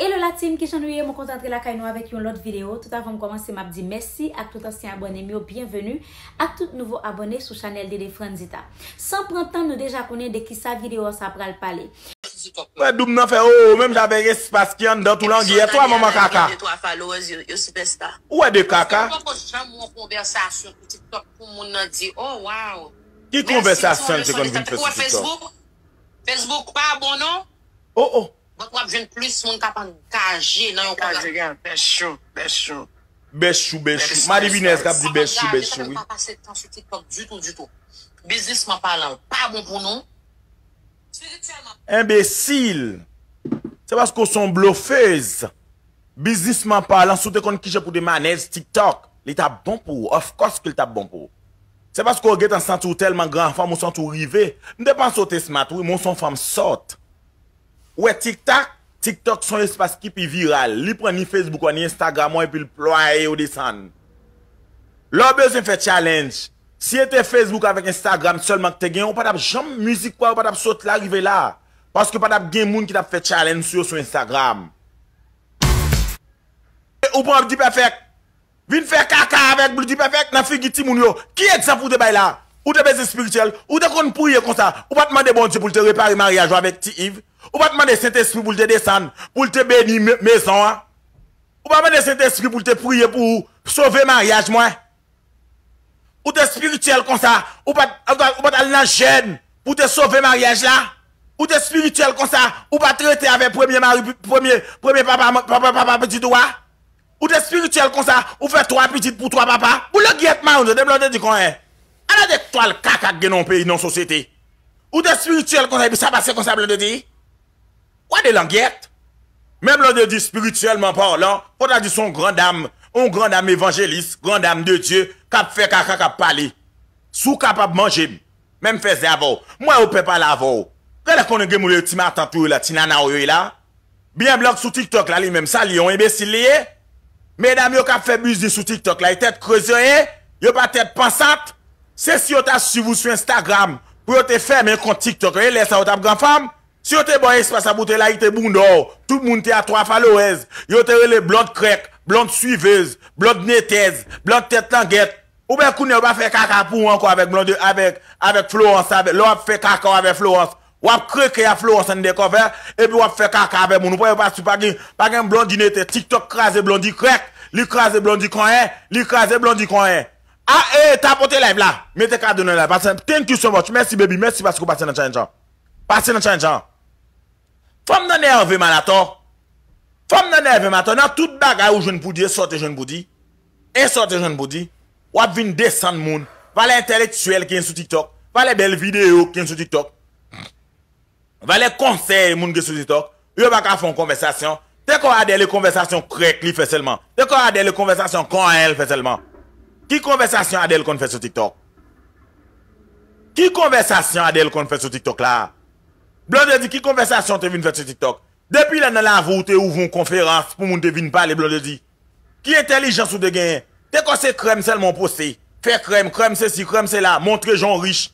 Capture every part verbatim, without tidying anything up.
Hello la team, kijan nou ye? Mwen kontan antre lakay nou avèk yon lòt videyo. Tout avan m kòmanse, m ap di mèsi ak tout ansyen abòne m yo, byenveni ak tout nouvo abòne sou chanèl Dede Franzita. San pran tan, nou deja konnen de kisa videyo sa pral pale. Wè doub nan fè o, menm jan avèk espas ki anndan tou langyè, twa manman kaka. Gen de twa followers, yo, yo sipèsta. Ou wè de kaka? Mwen poko janm wè yon konvèsasyon sou TikTok pou moun nan di, oh wow. Ki konvèsasyon l te konn vin fè sou TikTok? Facebook, Facebook pa bon non. Oh oh. But w ap jwenn plis moun k ap angaje nan yon konvèsasyon. Bèchou, bèchou. Bèchou, bèchou. Madi Binèz k ap di bèchou, bèchou, wi. Pa pase tan sou TikTok ditou, ditou. Biznisman palan, pa bon pou nou. Espirityèlman. Enbesil. Se paske w se yon blofez. Biznisman palan, si w te konn kijan pou te manage TikTok, li t ap bon pou ou. Of course ke li t ap bon pou ou. Se paske w gentan santi w tèlman gran fanm, ou santi w rive. M te panse w te smart, wi, men w se yon fanm sòt. Ou wè TikTok? TikTok se yon espas ki pi viral. Li pran ni Facebook ou, ni Instagram ou, epi l plwaye yo desann. Lè w bezwen fè challenge, si se te Facebook avèk Instagram sèlman ki te gen, ou pa t ap janm, mizik pa w pa t ap sot la rive la. Paske pa t ap gen moun ki t ap fè challenge sou yo sou Instagram. Ou pran Dipèfèk. Vin fè kaka avèk Dipèfèk nan figi timoun yo. Ki egzanp ou te bay la? Ou te bezwen espirityèl? Ou te konn priye konsa? Ou pa t mande Bondye pou l te repare maryaj ou avèk Ti Iv? Ou pa t mande Sentespri pou l te desann, pou l te beni me- mezon an? Ou pa mande Sentespri pou l te priye pou ou, sove maryaj mwen? Ou te espirityèl konsa? Ou pa t ou pa t al nan jèn pou te sove maryaj la? Ou te espirityèl konsa? Ou pa t rete avèk premye mari, premye, premye papa, papa, papa pitit ou a? Ou te espirityèl konsa? Ou fè twa pitit pou twa papa? Ou langyèt mayon de Blondedy konyen. Ala de twal kaka k gen nan yon peyi, nan yon sosyete. Ou te espirityèl konsa, epi sa pase konsa, Blondedy? Wade langyèt. Men Blondedy, espirityèlman palan, fò ta di se yon gran dam, yon gran dam evanjelis, gran dam de Dye, k ap fè kaka, k ap pale. Si w kapab manje m, men m fè zen avè w. M wè yo pè pale avè w. Genlè konnen gen moun yo ti matant ou yo la, ti nana w yo ye la. Byen blan k sou TikTok la li menm, sa li ye, yon enbesil li ye? Medam yo k ap fè biznis sou TikTok la, e tèt kreze yo ye? Yo pa tèt pansant? Se si yo ta swiv ou sou Instagram pou yo te fèmen kont TikTok yo, e lè sa yo t ap granfanm? Si yo te ba w espas la pou w te layite bounda w, tout moun te a twa followers, yo te rele blond krèk, blond suivez, blond netèz, blond tèt langèt. Oubyen kounye a yo pa fè kaka pou ou ankò avèk Blonde, avèk, avèk Florence, avèk, lè w ap fè kaka w avèk Florence, w ap kreke a Florence undercover, epi w ap fè kaka avèk moun. Ou pa, yo pa sou, pa gen, pa gen Blondy netèz, TikTok kraze Blondy krèk, li kraze Blondy konyen, li kraze Blondy konyen. A, e, tapote live la, mete kado nan live, pase, thank you so much, mèsi baby, mèsi paske w pase nan challenge an. Pase nan challenge an. Fanm nan nève m al atò. Fanm nan nève m atò. Nan tout bagay ou jwenn pou di, e sa w te jwenn pou di. E sa w te jwenn pou di. W ap vin desann moun. Valè entèlektyèl ki gen sou TikTok. Valè bèl videyo ki gen sou TikTok. Valè konsèy moun gen sou TikTok. Yo pa ka fè yon konvèsasyon. Te kò Adèl e konvèsasyon krèk li fè sèlman. Te kò Adèl e konvèsasyon konyen l fè sèlman. Ki konvèsasyon Adèl konn fè sou TikTok? Ki konvèsasyon Adèl konn fè sou TikTok la? Blondedy, ki konvèsasyon w te vin fè sou TikTok? Depi lè nan lavi w te ouvri yon konferans pou moun te vin pale, Blondedy? Ki entèlijans ou te genyen? Te kwè se krèm sèlman w poste. Fè krèm, krèm sesi, krèm sela, montre jan w rich.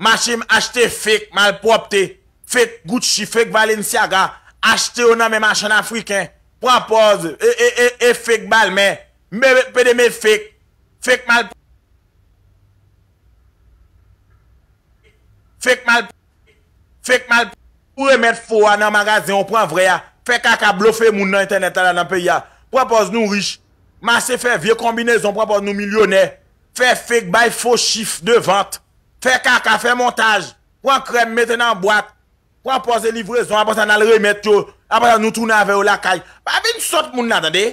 Mache achte fake malpwòpte, fake Gucci, fake Balenciaga, achte yo nan men machann afriken, pran pòz, e, e, e, e fake Balmain, pede men fake, fake mal. Fake mal, fake mal, ou remèt fo a nan magazen, ou pran vrè a, fè kaka, blofe moun nan entènèt la, la nan peyi a. Pran pòz nou rich, mache fè vye konbinezon, pran pòz nou milyonè, fè fake, bay fo chif de vant, fè kaka, fè montaj, pran krèm, mete nan bwat, pran pòz e livrezon, apre sa n al remèt yo, apre sa nou tounen avè yo lakay. Pa vin sòt moun la, tande.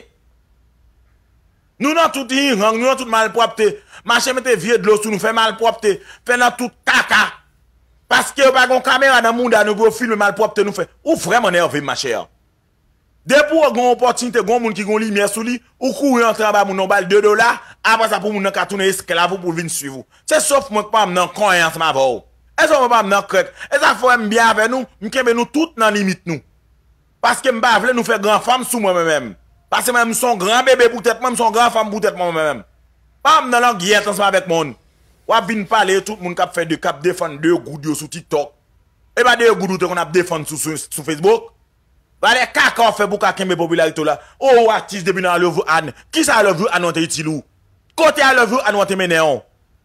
Nou nan tout yinhang, nou nan tout malpwòpte. Mache mete vye dlo sou nou, fè malpwòpte, fè nan tout kaka. Paske yo pa gen yon kamera nan mouda nou pou yo filme malpwòpte nou fè. Ou vrèman nève m, machè. Depi w gen yon opòtinite, gen yon moun ki gen yon limyè sou li, ou kouri antre anba moun nan, ou ba l de dola, apre sa pou moun nan ka tounen esklav ou pou l vin swiv ou. Se sof mwen k pa m nan konyen ansanm avè w. Èske mwen pa m nan krèk? E sa fè w wè m byen avè nou, m kenbe nou tout nan limit nou. Paske m pa vle nou fè gran fanm sou mwen, mwen menm. Paske mwen menm, m se yon gran bebe pou tèt mwen, m se yon gran fanm pou tèt mwen, mwen menm. Pa m nan langyèt ansanm avèk moun. W ap vin pale tout moun k ap fè de, k ap defann de goud yo sou TikTok. E pa de goud ou te konn ap defann sou, sou, sou Facebook? Valè kaka w fè pou w ka kenbe popilarite w la. O, ou atis depi nan I love you Ann. Kisa I love you Ann an te itil ou? Kote I love you Ann an te mennen w?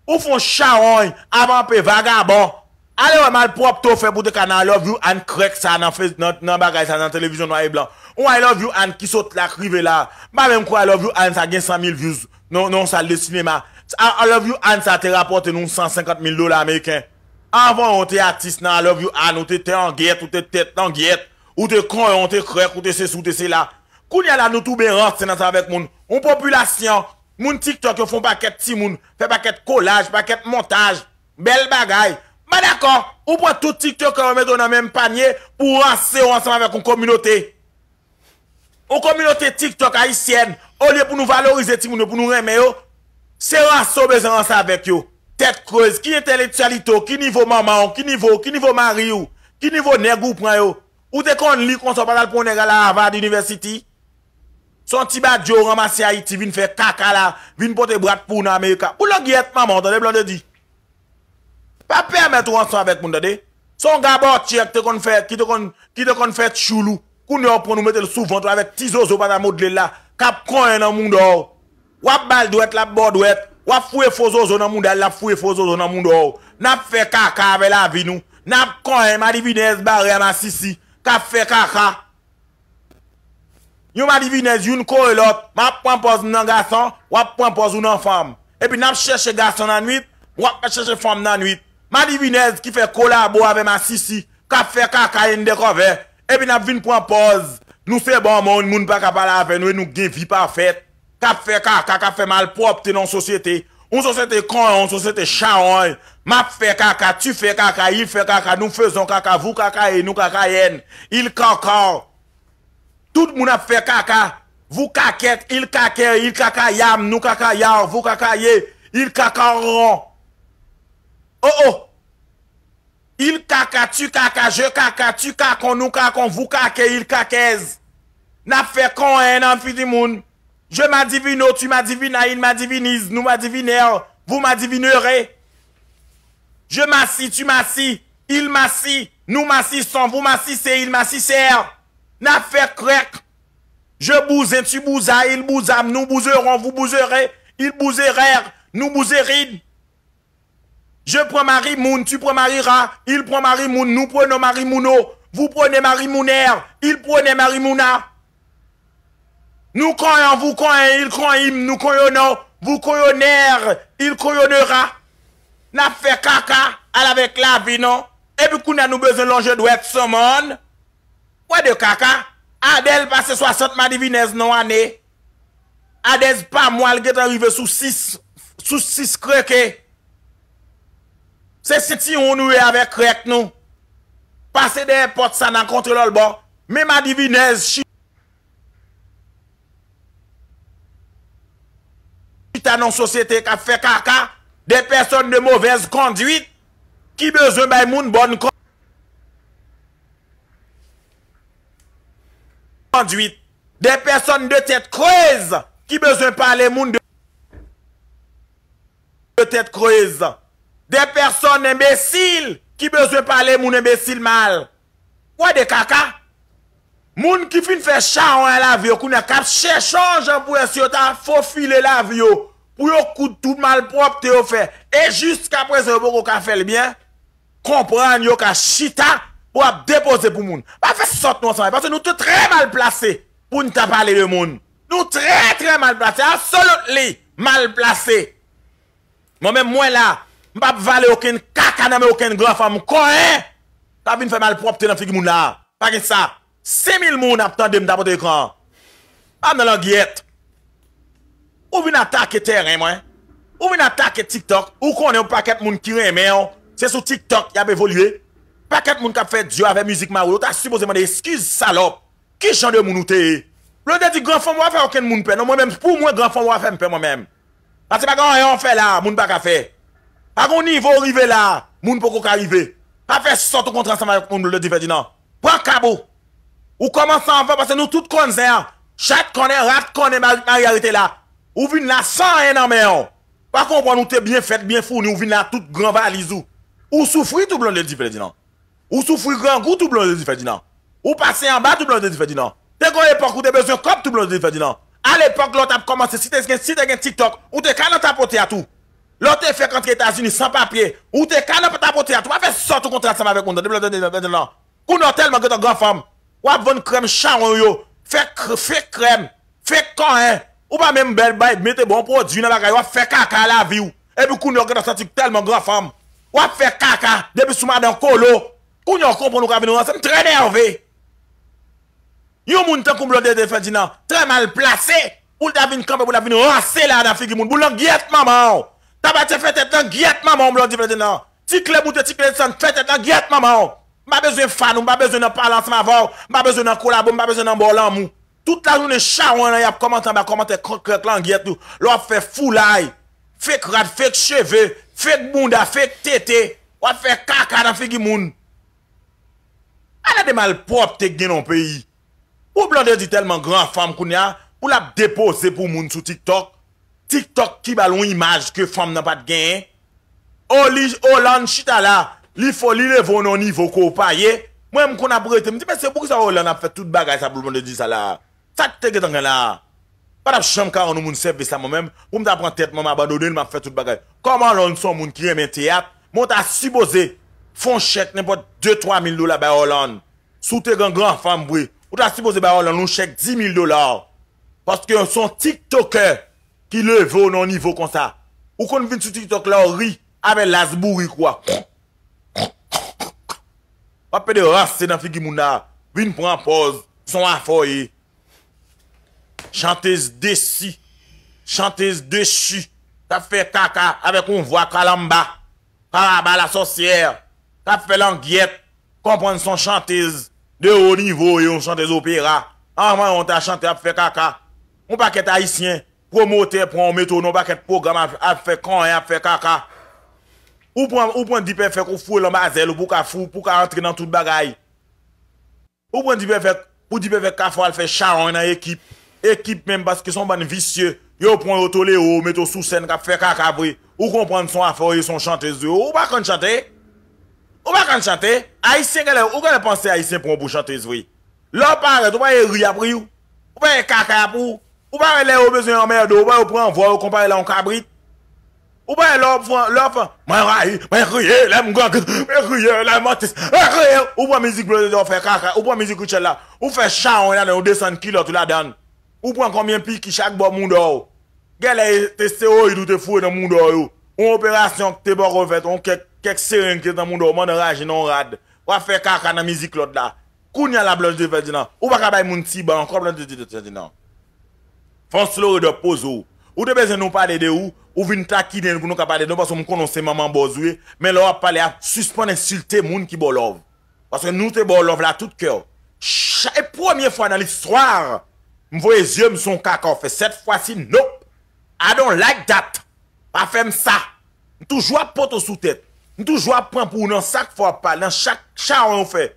Ou fè yon chawony, avanpe, vagabon. Ale wè malpwòpte w fè pou w te ka nan I love you Ann krèk sa nan, nan, nan bagay sa nan televizyon nwa e blan. Yon I love you Ann ki sot la k rive la. M pa menm kwè I love you Ann sa gen san mil views nan, nan yon sal de sinema. I love you Ann sa te rapòte nou san senkant mil dola ameriken. Anvan w te atis nan I love you Ann, ou te tèt langyèt, ou te tèt langyèt, ou te konyon, ou te krèk, ou te sesi, ou te sela. Kounye a la nou touben ranse ansanm avèk moun. Yon popilasyon, moun TikTok yo fè yon pakèt timoun, fè pakèt kolaj, pakèt montaj, bèl bagay. M pa dakò, ou pran tout TikTokè yo mete yo nan menm panye pou w ranse yo ansanm avèk yon kominote. Yon kominote TikTok ayisyèn, olye pou nou valorize timoun yo, pou nou renmen yo, se ranse w bezwen ranse avèk yo. Tèt krez, ki entèlektyalite w, ki nivo manman w, ki nivo, ki nivo mari w, ki nivo nèg ou pran yo. Ou te konn li konsa, w pa t al pran yon nèg al Harvard University. Se yon ti badje w ranmase Ayiti, vin fè kaka la, vin pote brat pou w nan Amerika. Pou langyèt manman w, tande Blondedy. Pa pèmèt ou ansanm avèk moun, tande. Se yon gabòtyè ki te konn fè, ki te konn, ki te konn fè tchoul ou. Kounye a w pran ou mete l sou vant ou avèk ti zozo pata modle la, k ap konyen nan mouda w. W ap ba l dwèt, l ap ba w dwèt. W ap foure fo zozo nan mouda l, l ap foure fo zozo nan mouda w. N ap fè kaka avè lavi nou. N ap konyen madivinèz bare a masisi k ap fè kaka. Yon madivinèz, youn kore lòt. M ap pran pòz m nan gason, w ap pran pòz ou nan fanm. Epi n ap chèche gason nan nwit, w ap chèche fanm nan nwit. Madivinèz ki fè kolabo avè masisi, k ap fè kaka undercover. Epi n ap vin pran pòz nou se bon moun, moun pa ka pale avè nou e nou gen vi pafèt. K ap fè kaka, k ap fè malpwòpte nan yon sosyete. Yon sosyete konyen, yon sosyete chawony. M ap fè kaka, tu fais kaka, il fait kaka, nous faisons kaka, vous kakayez, nous kakayènes, il kaka. Tout moun ap fè kaka. Vous kakèt, il kakè, il kakayam, nous kakayar, vous kakayez, il kakaront. Oh oh. Il kaka, tu kaka, je kaka, tu kakon, nous kakons, vous kakez, il kakèz. N ap fè konyen nan figi moun. Je m'adivino, tu m'adivinas, il m'adivinize, nous m'adivinèrent, vous m'adivinerez. Je m'assis, tu m'assis, il m'assit, nous m'assissons, vous m'assissez, il m'assissèrent. N ap fè krèk. Je bouzin, tu bouzas, il bouzame, nous bouzerons, vous bouzerez, il bouzerèrent, nous bouzerîmes. Je prends mari moun, tu prends mari rat, il prend mari moun, nous prenons mari mouno, vous prenez mari mounè, il prenait mari mouna. Nous cognons, vous cognez, il cognît, nous cognons, vous cognèrent, il cognera. N ap fè kaka, al avèk lavi nou. Epi kounye a nou bezwen lonje dwèt sou moun. Wè de kaka. Adèl pase swasant madivinèz nan yon ane. Adèz pa mwa l gentan rive sou sis, sou sis kreke. Se sitiwon nou ye avèk krèk nou. Pase dèyè pòt sa n a kontre lòt bò. Men madivinèz chita nan sosyete k ap fè kaka, des personnes de mauvaise conduite ki bezwen bay moun bòn conduite, des personnes de tête creuse ki bezwen pale moun de, de tête creuse, des personnes imbéciles ki bezwen pale moun enbesil mal. Wè de kaka. Moun ki fin fè chawony a lavi yo kounye a k ap chèche yon jan pou wè si yo ta fofile lavi yo, pou yo koud tout malpwòpte yo fè. E jiskaprezan yo poko ka fè l byen. Konprann yo ka chita pou ap depoze pou moun. Pa fè sòt nou ansanm, paske nou te trè mal plase pou n ta pale de moun. Nou trè, trè mal plase, absolutely mal plase. Mwen menm, mwen la, m p ap vale okenn kaka nan men okenn gran fanm konyen k ap vin fè malpwòpte nan figi moun la. Pa gen sa. Senk mil moun ap tande m ta pote ekran an. Pa nan langyèt. Ou vin atake tèren mwen. Ou vin atake TikTok. Ou konnen yon pakèt moun ki renmen w, se sou TikTok y ap evolye. Pakèt moun k ap fè dyo avè mizik mari w, yo ta sipoze mande eskiz, salòp. Ki jan de moun ou te ye? Blondedy, gran fanm ou pa fè okenn moun pè. Non, mwen menm, pou mwen, gran fanm ou pa fè m pè, mwen menm. Paske pa gen anyen w fè la, moun pa ka fè. Pa gen yon nivo w rive la, moun poko ka rive. Pa fè sòt ou kontre ansanm avèk moun, Blondedy Ferdinand. Pran kab ou. Ou kòmanse anvan, paske nou tout konn zen an. Chat konnen, rat konnen, mari, mari a rete la. Ou vin la san anyen nan men w. Pa konprann ou te byen fèt, byen founi, ou vin la tout gran valiz ou. Ou soufri tou, Blondedy Ferdinand. Ou soufri grangou tou, Blondedy Ferdinand. Ou pase anba tou Blondedy Ferdinand. Te gen yon epòk ou te bezwen kòb tou Blondedy Ferdinand. A lepòk lè w t ap kòmanse, si te gen, si te gen TikTok, ou te ka nan tapote a tou. Lè w te fèk antre Etazini san papye, ou te ka nan tapote a tou. Pa fè sòt ou kontre ansanm avèk moun, tande Blondedy Ferdinand. Kounye a w tèlman gentan gran fanm, w ap vann krèm chawony ou yo, fèk, fèk krèm, fèk konyen. Ou pa menm bèl bay, mete bon pwodui nan bagay, w ap fè kaka lavi w. Epi kounye a w gentan santi tèlman gran fanm. W ap fè kaka, depi sou madan kolo. Kounye a w konprann ou ka vin ranse, m trè nève. Yon moun tankou Blondedy Ferdinand, trè mal plase, pou l ta vin kanpe, pou l ta vin ranse la nan figi moun. Pou langyèt manman w. Tabatiè fè tèt langyèt manman w, Blondedy Ferdinand. Ti kle moute, ti kle desann, fè tèt langyèt manman w. M pa bezwen fan ou, m pa bezwen nan pale ansanm avè w, m pa bezwen nan kolabo, m pa bezwen nan ba w lanmou. Tout lajounen chawony lan y ap kòmante anba kòmantè krèk langyèt ou. Lè w ap fè foulay, fake rad, fake cheve, fake bounda, fake tete. W ap fè kaka nan figi moun. Ala de malpwòpte k gen nan yon peyi. Pou Blondedy tèlman gran fanm kounye a, pou l ap depoze pou moun sou TikTok. TikTok ki ba l yon imaj ke fanm nan pa t genyen. Oli, Olan chita la, li fò, li leve w nan yon nivo ke w pa ye. Mwen, m konn ap rete, m di, "Mesye, poukisa Olan ap fè tout bagay sa pou Blondedy sa la?" Sa k te gentan gen la a? Pa t ap janm ka rann yon moun sèvis la mwen menm, pou m ta pran tèt mwen, m abandone l, m ap fè tout bagay. Kòman Olan se yon moun ki renmen teyat, men w ta sipoze fè yon chèk nenpòt de, twa mil dola bay Olan. Si w te gen gran fanm vre, ou ta sipoze bay Olan yon chèk di mil dola. Paske se yon tiktokè ki leve w nan yon nivo konsa. Ou konn vin sou TikTok la, w ri avè las bourik ou a. W ap pede ranse nan figi moun la, vin pran pòz, se yon afè w ye. Chantez desi, chantez dechi, k ap fè kaka avèk yon vwa kalamba, kalaba lasòsyè, k ap fè langyèt, konprann se yon chantez de wo nivo, yon chantez opera. Anvan yon ta chante ap fè kaka. Yon pakèt ayisyen, pwomotè pran w mete w nan yon pakèt pwogram ap, ap fè konyen, ap fè kaka. Ou pran, ou pran Dipèfèk ou foure l anba zèl ou pou w ka fou, pou w ka antre nan tout bagay. Ou pran Dipèfèk, pou Dipèfèk ka fè w al fè chawony nan ekip. Ekip menm paske se yon bann visye. Yo pran yo tolere w, mete w sou sèn k ap fè kaka vre. Ou konprann se yon afè w ye, se yon chantez vre. Ou pa konn chante? Ou pa konn chante? Ayisyen genlè, ou genlè panse Ayisyen pran w pou chantez vre. Lè w parèt, ou pa ye ri y ap ri w? Ou pa ye kaka y ap ri w? Ou pa wè lè yo bezwen anmède w, ou pa yo pran vwa yo konpare la yon kabrit? Ou pa wè lè w ap fè, lè w ap fè, mwen rayi, mwen kriye, lè m gran, mwen kriye, lè m atis, mwen kriye. Ou pran mizik Blondedy, w fè kaka, ou pran mizik Rutshelle la, ou fè chawony ladan, ou desann kilòt ou ladan. Ou pran konbyen piki chak bò mouda w? Genlè te stewoyid ou te foure nan mouda w yo. Yon operasyon ki te poko fèt, yon kèk, kèk sereng ki te nan mouda w, mandan raje nan yon rad. W ap fè kaka nan mizik lòt la. Kounye a la Blondedy Ferdinand, ou pa ka bay moun ti ban ankò Blondedy Ferdinand. Fons Loredò poze w. Ou te bezwen nou pale de ou, ou vin takinen n pou nou ka pale de nou, paske m konnen w se manman bòz ou ye, men lè w ap pale a, sispann ensilte moun ki ba w love. Paske nou te ba w love la tout kè w. Cha-, e premye fwa nan listwa, m voye zye m sou yon kaka w fè, sèt fwa si, nope. I don't like that. Pa fè m sa. M toujou ap pote w sou tèt. M toujou ap pran pou ou nan sa k fè w ap pale, nan chak chawony ou fè.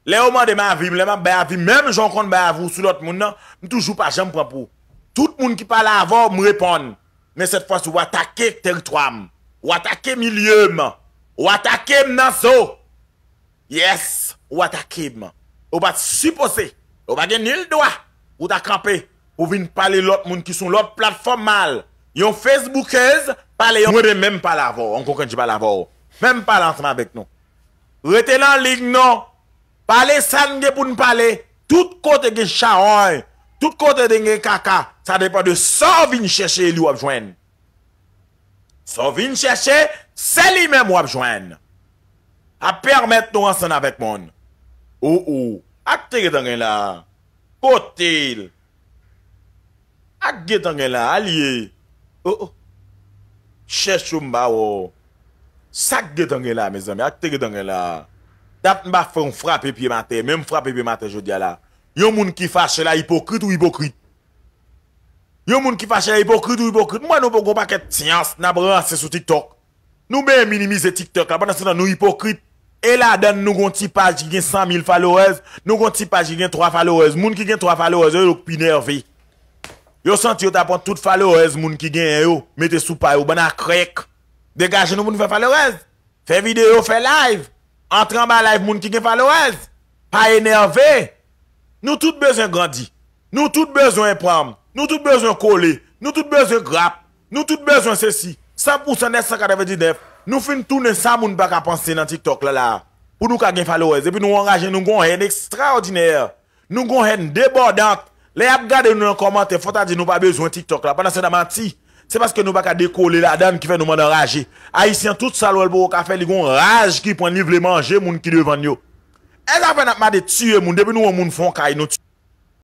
Lè yo mande m avi m, lè m ap bay avi m, menm jan w konn bay avi w sou lòt moun nan, m toujou pa janm pran pou ou. Tout moun ki pale avè w, m reponn. Men sèt fwa si, w atake tèritwa m. W atake milye m. W atake m nan zo. Yes, ou atake m. Ou pa t sipoze, ou pa gen nil dwa pou ta kanpe, pou vin pale lòt moun ki sou lòt platfòm mal. Yon Facebookèz pale yon, mwen menm pale avè w, yon kokenn ki pale avè w. Menm pale ansanm avèk nou. Rete nan liy non. Pale sa n gen pou n pale. Tout kote gen chawony, tout kote gen kaka. Sa depann de sa w vin chèche e li w ap jwenn. Sa w vin chèche, se li menm w ap jwenn. Ap pèmèt nou ansanm avèk moun. O, o, ak te gentan gen la. Kote l? Ak gentan gen la, al ye. O, o. Chèche w m pa wè w. Sa k gentan gen la, mezanmi? Ak te gentan gen la. Dat m pa fè yon frape pye m atè, men m frape pye m atè jodi a la. Yon moun ki fache la, ipokrit ou ipokrit? Yon moun ki fache la ipokrit ou ipokrit? M wè nou poko pakèt tyans n ap ranse sou TikTok. Nou benyen minimize TikTok la, pandan se tan nou ipokrit. E ladan n nou gon ti paj ki gen san mil followers, nou gon ti paj ki gen twa followers. Moun ki gen twa followers yo, yo k pi nève. Yo santi yo ta pran tout followers moun ki genyen yo, mete sou pa yo, bann a krèk. Degaje nou pou n fè followers. Fè videyo, fè live. Antre anba live moun ki gen followers. pa enève. Nou tout bezwen grandi. Nou tout bezwen pranm. Nou tout bezwen kole. Nou tout bezwen grap. Nou tout bezwen sesi. San pou san nèf san katrevendiznèf. Nou fin tounen sa moun pa ka panse nan TikTok la la. Pou nou ka gen followers. Epi nou anraje, nou gon hèn ekstraòdinè. Nou gon hèn debòdant. Lè y ap gade nou nan kòmantè, fò ta di nou pa bezwen TikTok la. Pandan se nan manti. Se paske nou pa ka dekole ladan ki fè nou mande anraje. Ayisyen, tout sa l wè l poko ka fè, li gon raj ki pran, li vle manje moun ki devan l yo. E zafè n ap mande tiye moun, depi nou wè moun fè yon kay, nou